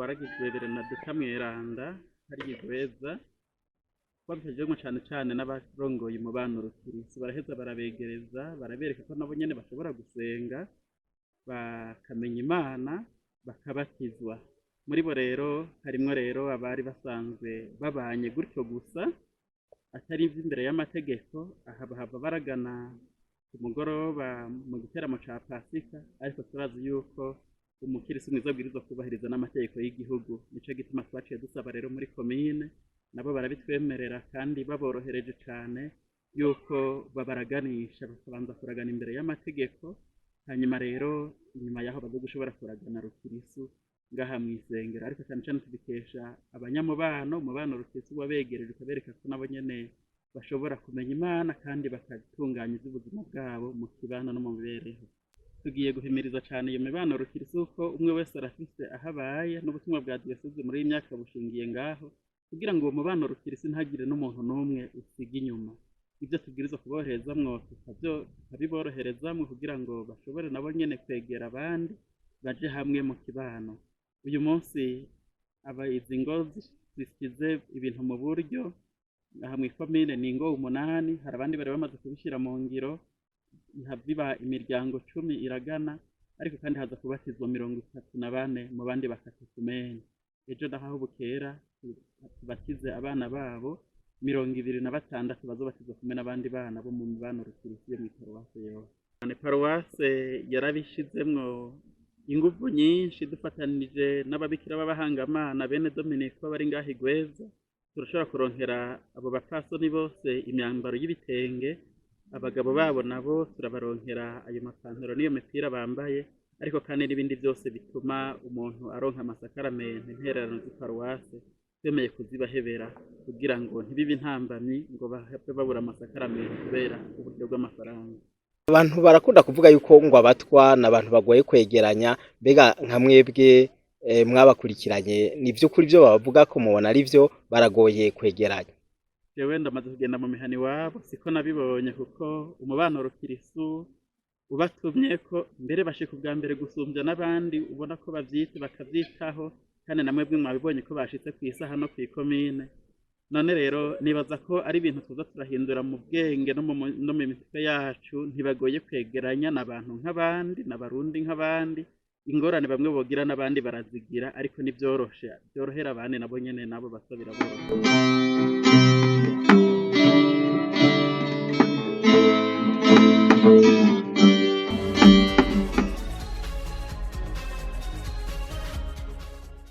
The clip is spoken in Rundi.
Waragizwe Bernadeta Mweranda hariya i Gweza, babifashijwemo cane cane n'abarongoye umubano rukirisi. Baraheza barabegereza, barabereka ko nabo nyene bashobora gusenga, bakamenya Imana, bakabatizwa. Muri bo rero harimwo rero abari basanzwe babanye gutyo gusa, atari ivy'imbere y'amategeko. Aha bahava baragana ku mugoroba mu giteramo ca Pasika, ariko turazi yuko umukirisi mwiza abwirizwa kubahiriza n'amategeko y'igihugu. Nico gituma twaciye dusaba rero muri komine, nabo barabitwemerera kandi baborohereje cane, yuko babaraganisha bakabanza kuragana imbere y'amategeko, hanyuma rero inyuma yaho baze gushobora kuragana rukirisu ngaha mw'isengero. Ariko cane cane tubikesha abanyamubano, umubano rukirisu wabegereje ukabereka ko nabo nyene bashobora kumenya Imana kandi bagatunganya ivy'ubuzima bwabo mu kibano no mu mibereho. Tugiye guhimiriza cane iyo mibano rukirisu, kuko umwe wese arafise aho abaye, n'ubutumwa bwa diyoseze muri iyi myaka bushingiye ngaho, kugira ngo uwo mubano rukirisu ntagire n'umuntu n'umwe usiga inyuma. Ivyo tubwirizwa kuboroherezamwo tukabiboroherezamwo, kugira ngo bashobore nabo nyene kwegera abandi baje hamwe mu kibano. Uyu munsi aba izi ngo zisize ibintu mu buryo aha mw'ikomine ni ingo 8. Hari abandi bari bamaze kubishira mu ngiro, biba imiryango 10 iragana, ariko kandi haza kubatizwa 34 mu bandi bakatekumene. Ejo naho bukera tubatize abana babo 26 bazobatizwa kumwe n'abandi bana bo mu mibano rukirisi yo mw'iparuwase yose. Paruwase yarabishizemwo inguvu nyinshi, dufatanije n'ababikira b'abahangamana bene Dominiko bari ngaha i Gweza. Turashobora kuronkera abo bapfasoni bose imyambaro y'ibitenge, abagabo babo nabo turabaronkera ayo mapantaro n'iyo mipira bambaye, ariko kandi n'ibindi byose bituma umuntu aronka amasakaramentu. Intererano z'iparuwase twemeye kuzibahebera kugira ngo ntibibe intambamyi ngo bahave babura amasakaramentu kubera uburyo bw'amafaranga. Abantu barakunda kuvuga yuko ngo abatwa n'abantu bagoye kwegeranya. Mbega nka mwebwe mwabakurikiranye, ni vy'ukuri ivyo bavuga ko mubona ari vyo, baragoye kwegeranya? Jewe ndamaze kugenda mu mihana iwabo, siko nabibonye, kuko umubano rukirisu ubatumye ko mbere bashika ubwa mbere gusumbya n'abandi, ubona ko bavyita bakavyitaho, kandi na mwebwe mwabibonye ko bashitse kw'isaha no kw'ikomine. None rero nibaza ko ari ibintu tuza turahindura mu bwenge no mu mitwe yacu. Ntibagoye kwegeranya, n'abantu nk'abandi, n'abarundi nk'abandi. Ingorane bamwe bogira n'abandi barazigira, ariko ntivyoroshe, vyorohera abandi nabo nyene nabo basabira boroha.